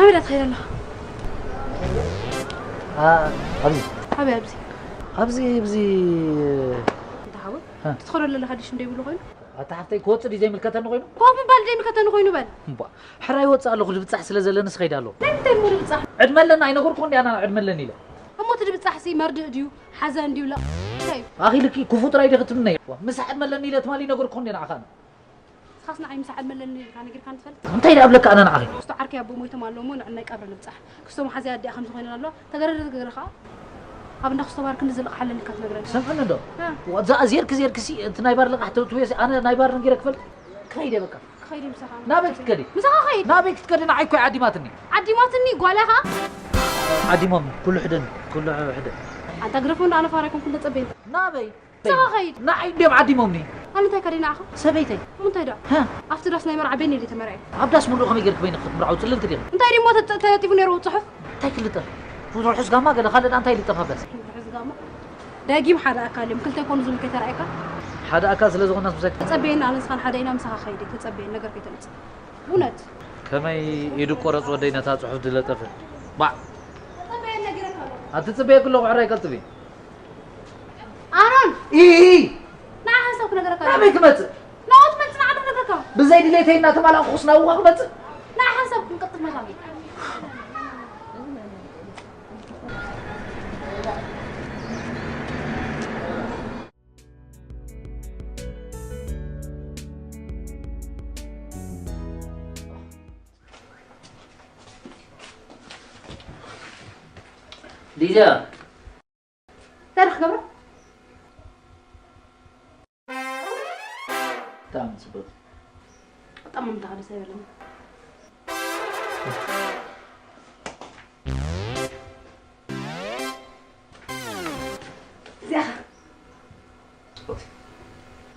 ሜዳ ትኸይድ ኣለኻ? ኣ፣ ኣብዚ። ኣበይ ኣብዚ? ኣብዚ፣ ኣብዚ። እንታይ ሓወይ? እ። ትኸዶ ዘለኻ ድሽ እንደይብሉ ኮይኑ? ኣታ ሓፍተይ፣ ክወጽእ ድዩ ዘይምልከተኒ ኮይኑ? ኮፍ ምባል ዘይምልከተኒ ኮይኑ በል። እምቧ፣ ሕራይ ይወጽእ ኣለኹ፣ ድብጻሕ ስለ ዘለንስ ኸይድ ኣለኹ። ናይ ምንታይ እሞ ድብጻሕ? ዕድመ ኣለና፣ ኣይነገርኩ እንዲ ኣና ዕድመ ኣለኒ ኢለ። እሞ እቲ ድብጻሕሲ መርድእ ድዩ? ሓዘን ድዩ? ላ-፣ እንታይ እዩ? ኣኺልኪ፣ ክፉእ ጥራይ ዲኺ ትምነይ? ዋ፣ ምሳሕ ዕድመ ኣለኒ ኢለ ትማሊ ይነገርኩ እንዲ ንዓኻ። ንስኻስ ንዓይ ምሳሕ ዕድመ ኣለኒ ኢልካ ነጊርካኒ ትፈልጥ? እንታይ ደኣ እብለካ ኣነ ንዓኺ? እስቶ ዓርከይ ኣቦ ሞይቶም ኣለዉ እሞ ንዕናይ ቀብሪ ንብጻሕ። ክስቶ መሓዝያ ኣዲኣ ከም ዝኾይነን ኣለዋ። ተገረደ ተገረ ኸኣ ኣብ እንዳ ክስቶ ባር ክንዲ ዝልቕሓለን ኢልካ ትነግረኒ። ሰምዕኒ ዶ? እ። ወዛ ዜርክ ዜርክ ሲ፣ እቲ ናይ ባር ልቓሕ ትብትውዮ ሲ፣ ኣነ ናይ ባር ነጊረ ክፈልጥ? ክኸይደ በቃ። ክኸይደ ምሳኻ። ናበይ ክትከዲ? ምሳኻ ኸይድ። ናበይ ክትከዲ? ንዓይ እኮ ዓዲማትኒ። ዓዲማትኒ ጓላ ኸኣ? ዓዲሞም፣ ኩሉ ሕደን፣ ኩሉ ሕደን። ኣንታ ግረፎ እንዳ ኣነ ፋራ ኣይኮንኩን ተጸበየኒ። ናበይ? ንስኻ ኸይድ። ንዓይ እንድዮም ዓዲሞምኒ። ኣብ ምንታይ ከደይ ንዓኻ? ሰበይተይ። ምንታይ ደኣ? ሃ? ኣብቲ ዳስ ናይ መርዓ በይነይ ድየ ተመርዕየ? ኣብ ዳስ ሙሉእ ከመይ ጌርክ በይንኺ ክትምርዓዊ ጽልልቲ ዲኺ? እንታይ ድሞ ተ-፣ ተለጢፉ ነይሩ ጽሑፍ? እንታይ ክልጠፍ? ርሑስ ጋማ ገለ ካልእ ደኣ እንታይ ይልጠፍ ኣብ ዳስ? ርሑስ ጋማ? ደጊም ሓደ ኣካል እዮም። ክልተ ይኮኑ ዝብል ከይተራእየካ? ሓደ ኣካል ስለ ዝኾናስ ምሳይ ተጸበየኒ፣ ኣነ ንስኻን ሓደ ኢና፣ ምሳኻ ኸይደ፣ ተጸበየኒ፣ ነገር ከይተምጽእ። እውነት። ከመይ ኢዱ ቆረጽ ወደይ ነታ ጽሑፍ ድለጠፈ? ባዕ። ተጸበየኒ ነጊረካ ኣለኹ። ኣትጽበየኪ ኣለኹ፣ ሕራይ ቀልጥፊ። ኣሮን! ኢሂ! ንዓ ሓንሳብ ክነግረካ ናበይ ኣለኒ። ክመጽእ? ናብኡ ትመጽእ፣ ንዓ ዶ ክነግረካ። ብዘይ ድሌተይ እናተማላእኩስ ናብኡ ክመጽእ? ንዓ ሓንሳብ ክንቅልጥፍ መታን። ሊድያ። እንታይ ደኣ ክገብራ? ብጣዕሚ ጽቡቕ። ጠማምታ ደስ ኣይበለኒ። እዚኣ ኸ? ጽቡቕቲ።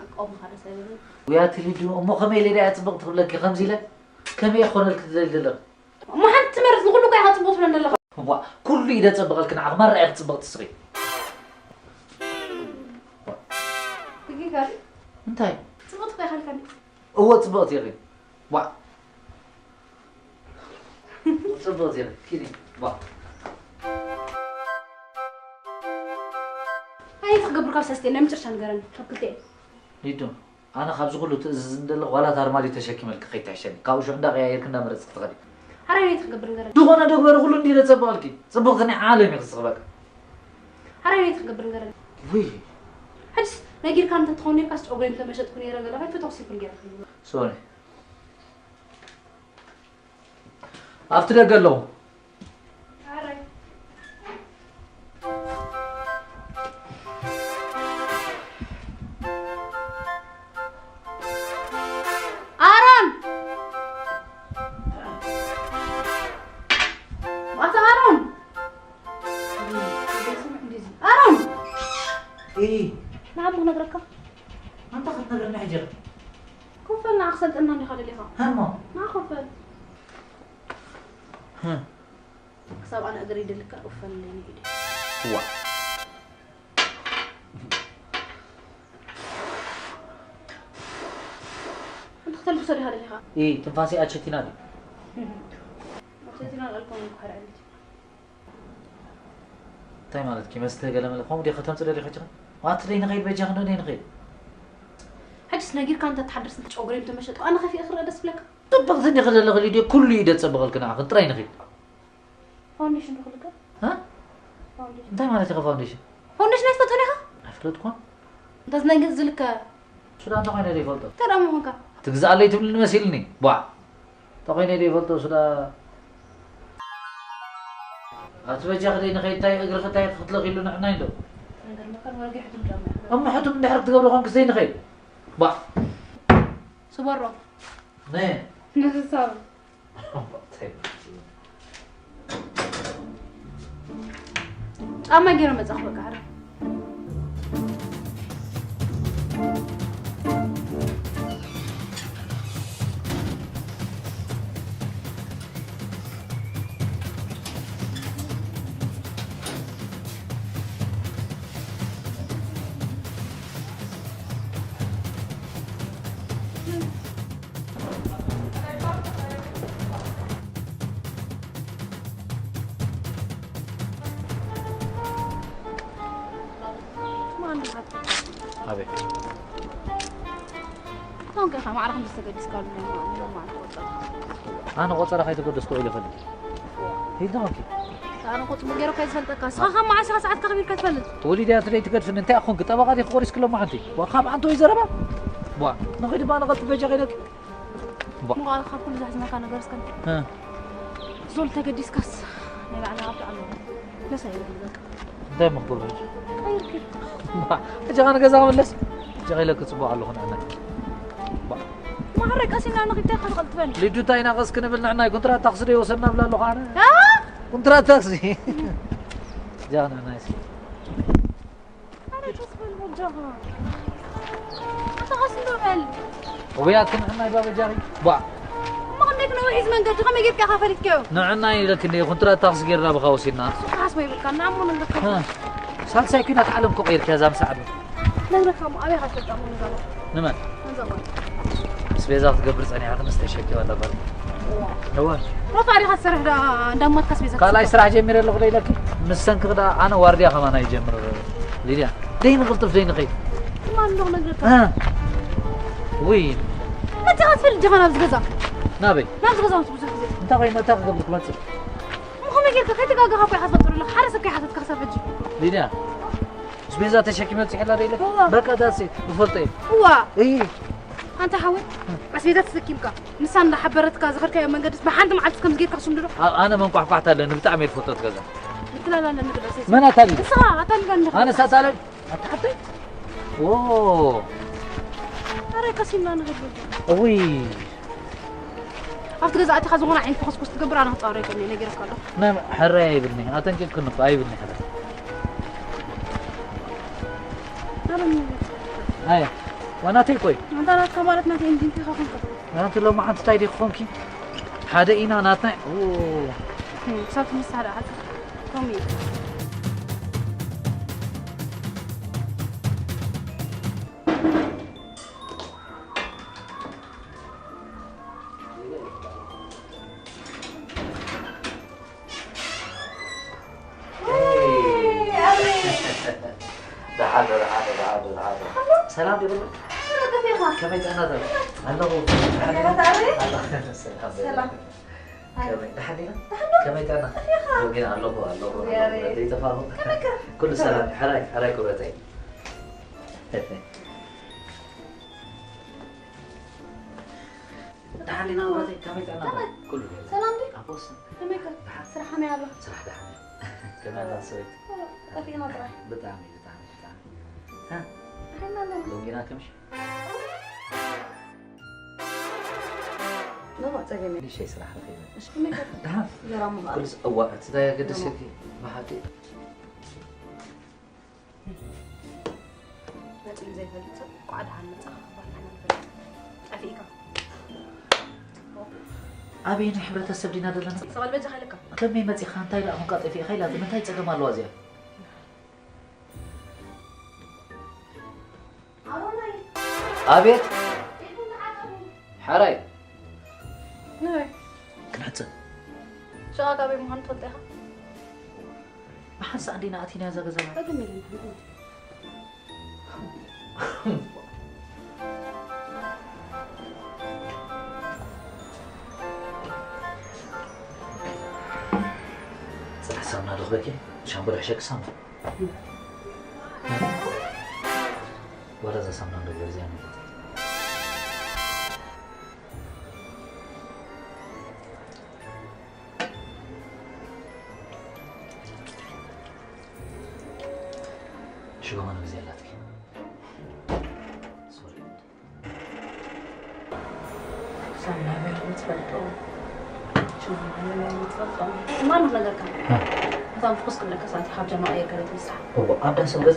ኣቃውማኻ ደስ ኣይበለኒ። ውያት ሊዱ፣ እሞ ከመይ ኢለ ድኣ ጽብቕቲ ክብለኪ ከምዚ ኢለ? ከመይ እየ ክኾነልኪ ትደሊ ዘለኺ? እሞ ሓንቲ ትመርጽ ንኹሉ እኮ ኢኻ ጽቡቕ ትብለኒ ዘለኻ። እዋ፣ ኩሉ እዩ ደጸብቐልኪ ንዓኺ፣ ማራ ኢኺ ጽብቕቲ እስኺ። ትግርኛ እንታይ? ጽብቕቲ እኮ ኢኻ ኢልካኒ። እወ፣ ጽብቕቲ ኢኺ። ዋ። ጽብቕቲ ኢኺ። ኪዲ። ዋ። ኣይ፣ እንታይ ክገብር ካብ ሰስቴ ናይ መጨረሻ ንገረኒ፣ ካብ ክልተ። ሊዱ፣ ኣነ ካብዚ ኩሉ ትእዝዝ እንደለኹ ዋላ እታ ኣርማድዮ ተሸኪመልኪ ከይትሕሸኒ። ካብኡ ሽዑ እንዳቀያየርኪ እንዳመረጽኪ ትኸዲ። ሓራይ ነይቲ ክገብር ንገረኒ። ዝኾነ ዶ ግበሪ፣ ኩሉ እንዲለ ጸብቐልኪ። ጽብቕቲ ናይ ዓለም ኢኺ እስኺ በቃ። ሓራይ ነይቲ ክገብር ንገረኒ። ውይ። ሕጅስ ነጊርካ እንተ ትኸውን ነርካስ ጨጉረይ እንተ መሸጥኩ ነይረ ገለ ከይፈተኹ ሲምፕል ገይረ ክህልዎ። ሶሪ። ኣብቲ ደገ ኣለኹ። ሓራይ። ኣሮን! ኣታ ኣሮን! ኣሮን! እይ። ንዓሞ ክነግረካ። ኣንታ ክትነግረኒ ሕጂ? ኮፈል ንዓ ክሰልጠና እንዲኻ ደሊኻ? ሃሞ። ንዓ ኮፈል። ሃ። ክሳብ ኣነ እግሪ ይደልካ፣ ኮፈል ኣለኒ ኢደ። ዋ። ኣንታ ክተልግሶ ዲኻ ደሊኻ? እይ፣ ትንፋሰይ ኣቸቲና ድዩ? ኣቸቲና ኣልኮል እኮ ሓርዕልቲ። እንታይ ማለትኪ? መስተ ገለ መለ ከምኡ ዲኺ ከተምጽእ ደሊኺ ጭራሽ? ዋት ደይ ንኸይድ በጃኺ ዶ ደይ ንኸይድ? ሕጅስ ነጊርካ እንተ ትሓድርስ እንተ ጨጉረይ እንተ መሸጥኩ ኣነ ከፊኤ ክረአ ደስ ብለካ? ጽብቕቲ እንዲኺ ዘለኺ ሊድዮ፣ ኩሉ እዩ ደጸብቐልኪ ንዓኺ፣ ጥራይ ንኸይድ። ፋውንዴሽን ዶ ክልከ? ሃ? ፋውንዴሽን። እንታይ ማለት ኢኻ ፋውንዴሽን? ፋውንዴሽን ኣይትፈልጦን ኢኻ? ኣይፈለጥኩን። እንታስ ናይ ገጽ ዝልከ? ሱዳ እንታይ ኮይነ ዘይፈልጦ? እንታይ ደኣ ምኾንካ? ትግዝኣለይ ትብልኒ መሲልኒ። ቧዕ። እንታይ ኮይነ ዘይፈልጦ ሱዳ? ኣቲ በጃኺ ደይ ንኸይድ፣ እንታይ እግርኺ እንታይ ክትለኺሉ ንዕናይ እንዶ? ነገር መካን ወረጊ ሕቱም ጫማ። እሞ ሕቱም እንድሕር ክትገብሪ ኮንክስ ደይ ንኸይድ። ቧዕ። ስበሮ። ነ። ንስሳብ። ጫማ ገይረ መጻኹ በቃ፣ ሕራይ። ኣበይ? ታንከ ከ ማዕረ ክንዲ ዝተገዲስካሉ። ኣነ ቆጸራ ከይተገደስኩ ኢለ ፈልጥ። ሂድና ኦኬ። ኣነ ቁጽ ምገይሮ ከይዝፈልጠካ። ስኻ ካብ መዓስ ኢኻ ሰዓት ከኽቢር ከትፈልጥ? ወሊድ እያ ትለይ ትገድፍኒ። እንታይ ኣኾንክ? ጠበቓ ዲኺ ቆሪስኪ ሎማዓንቲ? ዋ፣ ካብ ኣንተ ወይ ዘረባ? ዋ፣ ንኺድ ባ ንቐልጥ በጃ ከይደክ? ዋ። ምዃኑ ካብ ኩሉ ዘሕዝነካ ነገር እስከ እ። ዞል ተገዲስካስ ናይ ባዕልኻ ኣብቲ ኣሎ። ደስ ኣይብል በቃ። እንታይ እሞ ክገብር ሕጂ? ቀይርኪ። ባ፣ ሕጂ ኸኣ ንገዛ ክምለስ? ሕጂ ኸ ኢለኪ ጽቡቕ ኣለኹ ንዕና። ባ። ማዕረ ቀሲና ንኺድ እንታይ ኢኻ ትቐልጥፈኒ? ሊዱ እንታይ ኢና ቀስ ክንብል ንዕና ኮንትራት ታክሲ ዶ ይወሰድና ብላ ኣለኹ ኣነ? እ? ኮንትራት ታክሲ። ሕጂ ኸኣ ንዕና እስኪ። ኣረ ተስፋ ንወጃኻ። ኣታ ኸስ እንዶ በል። ውያት ክንዕናይ ባበጃኺ። ቧ። እሞ ክንደይ ክነውሕ እዩ መንገዲ፣ ከመይ ጌርካ ኢኻ ፈሊጥካዮ? ንዕናይ ኢለኪ እንደ ኮንትራት ታክሲ ጌርና ብኻ ወሲድና። እሱ ክሓስቦ ይብልካ፣ እና እሞ ነግረካ። እ። ሳልሳይ ኲናት ዓለም እኮ ቀይርካ እዛ ምሳዕ ዶ? ነግረካ እሞ ኣበይ ኢኻ ትፈልጣ እሞ ነዛ ጓል? ንመን? ነዛ ጓል። ኣስቤዛ ክትገብር ጸኒሓ ክንስ ተሸኪማ ነበር። እዋ። እዋ። ሮፋ ዲኻ ትሰርሕ ዳ-፣ እንዳማትካ ኣስቤዛ ካልኣይ ክትሰርሕ? ስራሕ ጀሚረ ኣለኹ ዶ ኢለኪ? ምስ ሰንኪ ክዳ ኣነ ዋርድያ ከማን ኣይጀምር። ሊድያ፣ ደይ ንቕልጥፍ ደይ ንኸይድ። ትማሊ ኣለኹ ነግረካ። እ። ውይ። መቼ ኢኻ ትፈልጥ ጀኻ ናብዚ ገዛ? ናበይ? ናብዚ ገዛ ምስ ብዙሕ ግዜ። እንታይ ኮይኑ፣ እንታይ ክገብር ክመጽእ? እሞ ከመይ ጌርካ ከይተጋገኻ እኮ ኢኻ ትፈጥር ኣለኻ። ሓደ ሰብ ከይሓተትካ ክሳብ ሕጂ። ሊድያ፣ ኣስቤዛ ተሸኪመ ብፅሕ ኢላ ዶ ኢለኪ? እዋ። በቃ ዳሴ፣ ዝፈልጦ እየ። እዋ። እይ። ኣንታ ሓወይ፣ ኣስቤዛ ተሰኪምካ፣ ንሳ እንዳሓበረትካ ዝኸድካዮ መንገድስ ብሓንቲ መዓልቲ ከምዚ ጌርካ ትሽምድዶ? ኣ-፣ ኣነ መንቋሕቋሕታ ኣለኒ፣ ብጣዕሚ እየ ዝፈትዎ እቲ ገዛ። ምትላል ኣለኒ ግዳ ሰይቲ። መን ኣታሊሉ? ንስኻ ኣታሊልካ ኣለኻ። ኣነስ ኣታለል-፣ ኣታ ሓተይ? ዎ። ኣረ፣ ቀሲምና ንኸይድ በጃ። እውይ። ኣብቲ ገዛ ኣቲኻ ዝኾነ ዓይነት ፈኾስኮስ ትገብር፣ ኣነ ክጻወር ኣይክእልን እየ፣ ነጊረካ ኣለኹ። ናይ ሕራይ ኣይብልኒ፣ ኣጠንቂቕክኒ እኮ፣ ኣይብልኒ ሕራይ። ኣረ፣ ምን ይበል? ኣየ፣ ዋናተይ ቆይ። ኣንታ ናትካ ማለት ናተይ እንዲንካ ኸኾንካ። ናቲ ሎማዓንቲ እንታይ ዲኺ ኾንኪ? ሓደ ኢና ናትና። ኦ። እም፣ ክሳብ ትምሳሕ ደኣ ሓቂ። ከምኡ እዩ። ደሓን ዶ፣ ደሓን ዶ፣ ደሓን ዶ፣ ደሓን ዶ። ሰላም ዶ ይብሉ? ከመይ ጥዕና ዶ? ኣለኹ። ሰላም። ከመይ፣ ደሓን ዲና? ከመይ ጥዕና? ዶ ጌና ኣለኹ፣ ኣለኹ፣ ኣለኹ። ዘይጠፋኹ። ኩሉ ሰላም። ሕራይ፣ ሕራይ ክብረተይ። ደሓን ዲና ክብረተይ፣ ከመይ ጥዕና? ከመይ? ኩሉ ሰላም ድዩ? ኣቦስ? ከመይ ከ? ደሓን። ስራሕ ከመይ ኣሎ? ስራሕ ደሓን እዩ። ከመይ ኣላ ሰበይቲ? ጠፊእና ጥራይ። ብጣዕሚ፣ ብጣዕሚ፣ ብጣዕሚ። ሃ? ደሓን ኣለና። ሎሚ ጌና ከምሽ? ኖ፣ ጸገም የለን። ንእሽተይ ስራሕ ረኺበ። እሺ፣ ከመይ ከ? ደሓን። እንጀራ እሞ ከኣ። ኩሉስ፣ እዋ፣ እቲ እንታይ ኣገድስ ደሞ። ኢልኪ? ብሓቂ። መጺኡ ዘይፈልጥ ሰብ፣ እንኳዕ ደሓን መጻኻ ክባሃል ንኽእል። ጠፊእካ። ኣበየናይ ሕብረተሰብ ዲና ዘለና? ሰባል በጃ ኸይልካ። ከመይ መጺኻ? እንታይ ደኣ ኹንካ ጠፊእኻ ኢላ? ንምንታይ ጸገም ኣለዋ እዚኣ? ኣቤት። ሓራይ። ናይ። ክንሕጽብ። ሸቓ ካበይ ምዃኑ ትፈልጦ ኢኻ? ብሓንሳእ እንዲና ኣቲና እዛ ገዛ። ጸገም የለን። ጽናሕ ሳሙና ዶ ክበኪ? ሻምፖ ዶ ሕሸኪ ሳሙና? ዋላ እዛ ሳሙና እንዶ ገርዚያ ነው። ሽጎ ማን ግዜ ኣላትኪ? ሶሪ። ሳሙና ቤት ትፈልጦ? ሽጎ ማን ቤት ትፈልጦ? ማን ነገርካ? እ። እታ ፍኹስ ክብለካ ሰዓት ካብ ጀማ ቀየር ገለ ትንሳሕ። እዎ፣ ኣብ ዳስ ገዝ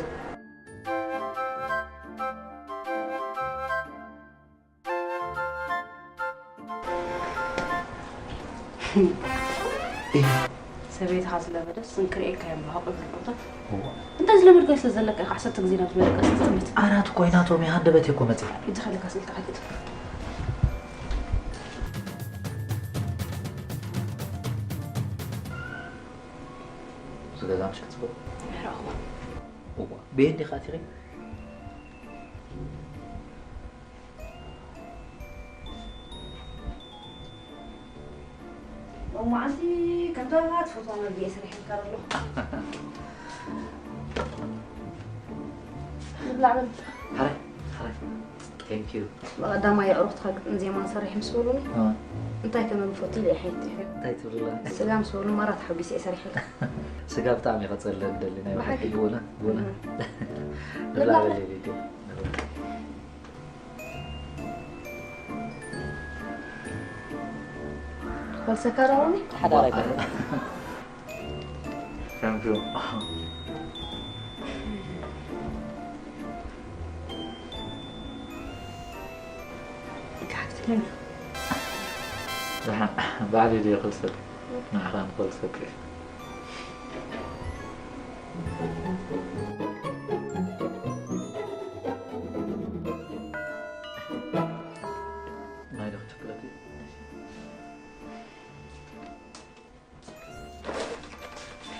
ሰበይትኻ ዝለመደስ እንክርኤካ እዮም ብሃቑ ይፈልጦታ። እዋ። እንታይ ዝለመድካዮ ስለ ዘለካ ኢኻ ዓሰርተ ግዜ ናብቲ መደቀሲ ትጥምት? ኣራት ኮይናቶም እያ ሃንደበት እኮ መጺኣ። ሕጂ ከለካ ስልካ ከይትጥፍ። እዚ ገዛ ምሽ ክትጽቡቕ? ምሕረኹ። እዋ። ብየን ዲኻ ኣቲኺ? ሎማዓንቲ ከምታ ትፈትዋ መግቢ እየ ሰሪሐልካ ዘለኹ። ንብላዕ በል። ሓራይ ሓራይ። Thank you። ብቐዳማይ ኣዕሩኽትኻ ግጥም ዜማን ሰሪሕ ምስ በሉኒ፣ እንታይ ከመግብ ፈቱ ኢለ እየ ሓይቲ። እንታይ ትብልላ? ስጋ ምስ በሉ ማራ ተሓጒሰ እየ ሰሪሐልካ። ስጋ ብጣዕሚ እየ ከጸልእ ደሊ ናይ ብሓቂ። ብሓቂ። ብእውነት ብእውነት። ንብላዕ በል። በል ሊዱ። ወልሰካ ራውኒ? ሓዳር ኣይኮነን። Thank you። ብሓፍቲ። ደሓን፣ ባዕለይ ድየ ክልሰክ? ንዓኻ ንኸልሰክ። ማይ ዶ ክትፍለጥ?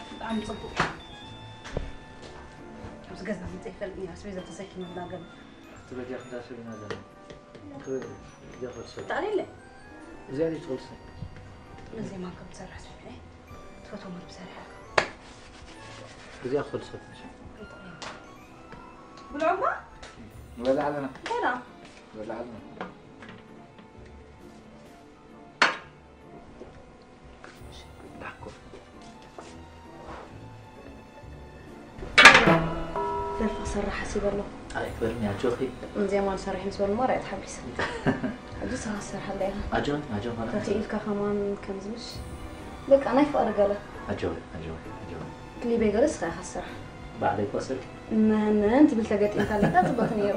ብጣዕሚ ጽቡቕ። ኣብዚ ገዛ ምጽእ ይፈልጥ ነይረ፣ ኣስቤዛ ተሰኪመ እናገለ። ኣብቲ በጃ ክንዳ ሰቢና ዘላ። ክብል እዚኣ ክወልሰት። ጠቕሊለ። እዚኣ ድዩ ትወልሰት? ነዚ ማንካ ብትሰርሕ ሰሚዐ። ትፈትዎ ምግቢ ሰሪሐልካ። እዚኣ ክወልሰት። ብልዑ እባ? ንበልዕ ኣለና። እንታይ ደኣ? ንበልዕ ኣለና። ዳኮ። ደርፊ ክሰርሕ ሓሲበ ኣለኹ። ኣይ፣ ክበርኒ፣ ኣጆኺ። ዜማ ንሰርሕ ምስ በሉ እሞ ርኣያ ተሓጒሰ። ሕጂ ንስኻ ክትሰርሓላ ኢኻ። ኣጆኺ፣ ኣጆኺ፣ ማለት ተኽኢልካ ከማን ከምዚ ምሽ። በቃ፣ ናይ ፍቕሪ ገለ። ኣጆኺ፣ ኣጆኺ፣ ኣጆኺ። ክሊበይ ገለ ንስኻ ኢኻ ትሰርሕ። ባዕለይ እኮ ስርቂ። መነን ትብል ተገጢምካ ኣለካ፣ ጽቡቕ ነይሩ።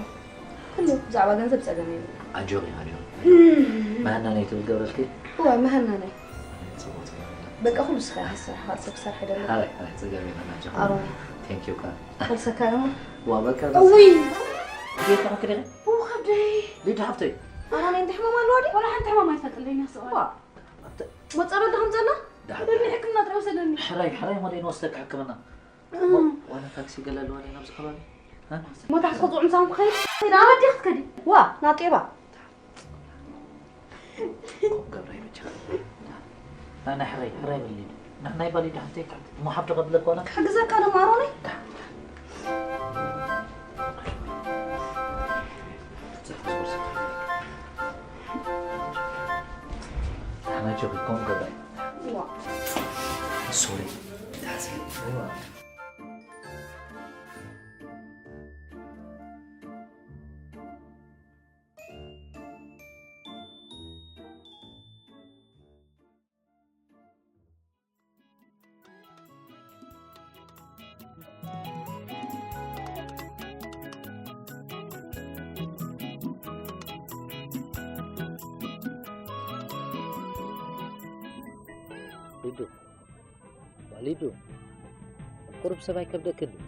ኩሉ ብዛዕባ ገንዘብ ጸገም የብሉን። ኣጆኺ፣ ኣጆኺ፣ ኣጆኺ። መሃናነይ ትብል ገብረልኪ? እወ፣ መሃናነይ። ጽቡቕ፣ ጽቡቕ። በቃ፣ ኩሉ ንስኻ ኢኻ ትሰርሕ፣ ካልእ ሰብ ክሰርሕ ኣይደልን። ሓራይ፣ ሓራይ፣ ጸገም የለን፣ ኣጆኺ። ኣሮን። Thank you፣ ካ። ከልሰካ እሞ? ዋ፣ በቃ፣ እውይ! ጌርካ ክደረ? እው፣ ከብደይ። ሊዱ ሓፍተይ። ኣሮን፣ እንታይ ሕማም ኣለዋ ድዩ? ዋላ ሓንቲ ሕማም ኣይፈልጥለይን እያ፣ ስቕ በል። ዋ፣ ኣተ- ሞ ጸበል ዶ ከምጸና? ደሓን። ደልኒ ሕክምና ጥራይ ውሰደኒ። ሕራይ፣ ሕራይ፣ ሞ ደይ ንወስደካ ሕክምና። እም። ዋላ ታክሲ ገለ ኣለዋ ድያ ናብዚ ከባቢ? እ? ሞ ታሕቲ ክጽውዕ ምሳኹም ክኸይድ? ናብ ኣዴኺ ክትከዲ? ዋ፣ ናብ ጤባ። ኮም ገብረ ይበጃ። ናይ፣ ናይ ሕራይ፣ ሕራይ በሊ። ናይ፣ ናይ ባሊ ዳሕተይ ካብ፣ ሞ ሓብቲ ከብለካ ዋላ? ክሕግዘካ ዶ ማሮነይ? ኣነ ጆክ ኮም ገብረ። ዋ። ሶሪ። ሊዱ፣ ዋ ሊዱ፣ ቁሩብ ሰብ ኣይከብደክን ድዩ?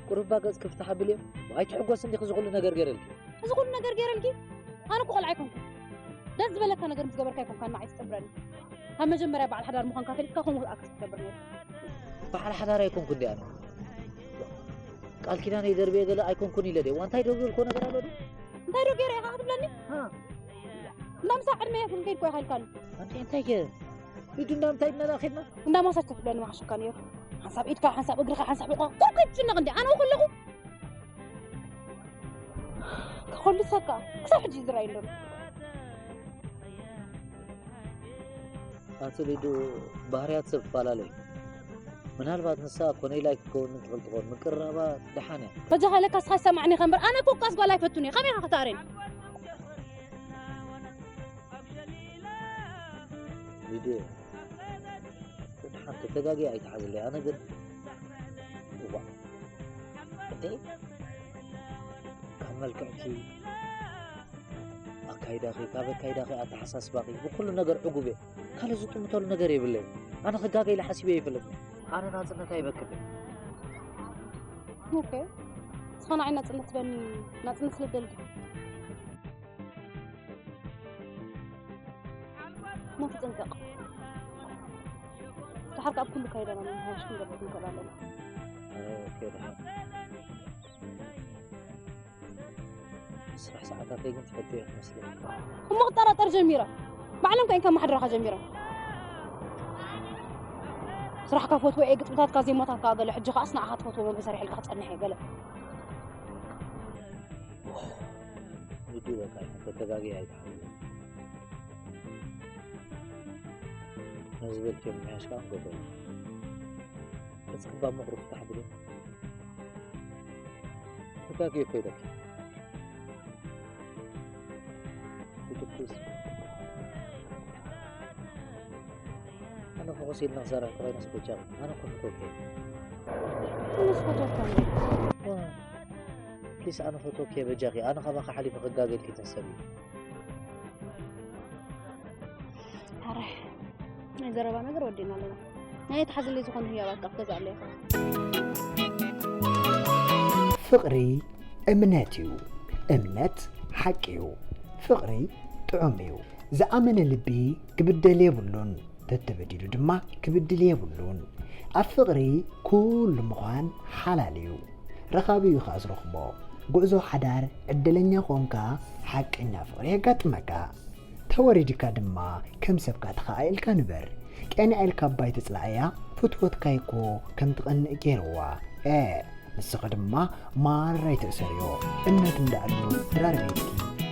ቁሩብ እባ ገጽኪ ፍታሕ ኣብልዮ። ኣይትሕጎስን ዲኺ እዚ ኩሉ ነገር ገይረልኪ? እዚ ኩሉ ነገር ገይረልኪ? ኣነ እኮ ቆልዓ ኣይኮንኩን። ደስ ዝበለካ ነገር ምስ ገበርካ ኣይኮንካን ንዓይ ትጽብረኒ። ካብ መጀመርያ በዓል ሓዳር ምዃንካ ፈሊጥካ ከምኡ ክትኣክል ትገብር ነይሩ። በዓል ሓዳር ኣይኮንኩን ድየ ኣነ? ቃል ኪዳነይ ደርብየ ገለ ኣይኮንኩን ኢለ ድየ? ዋ እንታይ ዶ ዝበልኮ ነገር ኣሎ ድዩ? እንታይ ዶ ገይረ ኢኻ ክትብለኒ? ሃ? እንዳ ምሳሕ ዕድመ የፍልከይ እኮ ኢኻ ኢልካኒ። ኣንቲ እንታይ ገይረ? ሊዱ እንዳ ምንታይ ኢድና ደኣ ኸድና? እንዳ ማሳጅ ክትብለኒ ምሓሸካ ነይሩ። ሓንሳብ ኢድካ፣ ሓንሳብ እግርኻ፣ ሓንሳብ ሕቖኻ፣ ኩርኩ ይትጭነቕ እንዲ ኣነ ከለኹ። ክኸልሰካ ክሳብ ሕጂ እዩ ዝረኣይ ዘሎ። ኣቲ ሊዱ ባህርያት ሰብ ይፈላለ እዩ። ምናልባት ንሳ ኮነይላይ ክትከውን ትኽእል ትኾን፣ ምቅርራባ ደሓን እያ። በጃኻ ለካ ንስኻ ዝሰማዕኒ ኢኻ እምበር ኣነ እኮ ኳስ ጓል ኣይፈቱን እየ። ከመይ ኢኻ ከተኣርየኒ? ሊዱ፣ ደሓን ተተጋግየ ኣይትሓዝለይ። ኣነ ግን፣ እዋእ፣ እንዴ፣ ካብ መልክዕኪ፣ ኣካይዳኺ፣ ካብ ኣካይዳኺ፣ ኣተሓሳስባኺ፣ ብኩሉ ነገር ዕጉብ እየ። ካልእ ዝጥምተሉ ነገር የብለይን። ኣነ ክጋገ ኢለ ሓሲበ ኣይፈልጥን። ኣነ ናጽነት ኣይበክብን። ኦኬ። ንስኻ ንዓይ ናጽነት ትበኒ፣ ናጽነት ስለ ትደሊ። ሞ ተጠንቀቕ። ደሓር ከኣ ኣብ ኩሉ ካይዳና ምምሕያሽ ክንገብር ክንክእል ኣለና። ኦኬ፣ ደሓን። ስራሕ ሰዓታተይ ግን ትፈልጥዮ ትመስለኒ። እሞ ክጠራጠር ጀሚረ። ባዕሎም ከ ከመሓድራኻ ጀሚሮም። ስራሕካ ፈትዎ እየ፣ ግጥምታትካ ዜማታትካ ገለ፣ ሕጂ ከዓስ ንዓኻ ትፈትዎ መምበ ሰሪሐልካ ክጸንሕ እየ ገለ። ንዱ በቃ ይኹን፣ ከተጋግየ ኣይትሓምም። ነዚ በልክዮ ምምሕያሽ ከዓ ንገብሮ ኢና። ገጽኪ እባ ምቕሩ ፍታሕ ብሎ። ተጋግየ እኮ ኢለኪ። ንዱ ፕሊዝ። ኣነ ፈኾስ ኢልና ክሰርሕ ተኾይነስ በጃኺ። ኣነ እኮ ፈትወኪ እየ። ኣነስ ፈትወካ እንዴ? ዋ፣ ፕሊስ ኣነ ፈትወኪ እየ በጃኺ። ኣነ ካባኺ ሓሊፈ ክጋገ ኢልኪ ተሰብ እዩ። ኣረ፣ ናይ ዘረባ ነገር ወዲእና ኣለና። ናይ ተሓዝለይ ዝኾነ ህያባት ካብ ገዛእ ኣለይ። ፍቕሪ እምነት እዩ። እምነት ሓቂ እዩ። ፍቕሪ ጥዑም እዩ። ዝኣመነ ልቢ ክብደል የብሉን። ተተበዲሉ ድማ ክብድል የብሉን። ኣብ ፍቕሪ ኩሉ ምዃን ሓላል እዩ። ረኻቢ እዩ ኸኣ ዝረኽቦ። ጉዕዞ ሓዳር ዕድለኛ ኾንካ ሓቀኛ ፍቕሪ የጋጥመካ። ተወሪድካ ድማ ከም ሰብካ ተኸኣኢልካ ንበር። ቅንዕ ኢልካ ኣባይ ተጽላእያ፣ ፍትወትካ እኮ ከም ትቐንእ ገይርዋ። ኤ፣ ንስኺ ድማ ማራ ኣይትእሰርዮ። እምነት እንዳኣሉ ድራር ቤትኪ።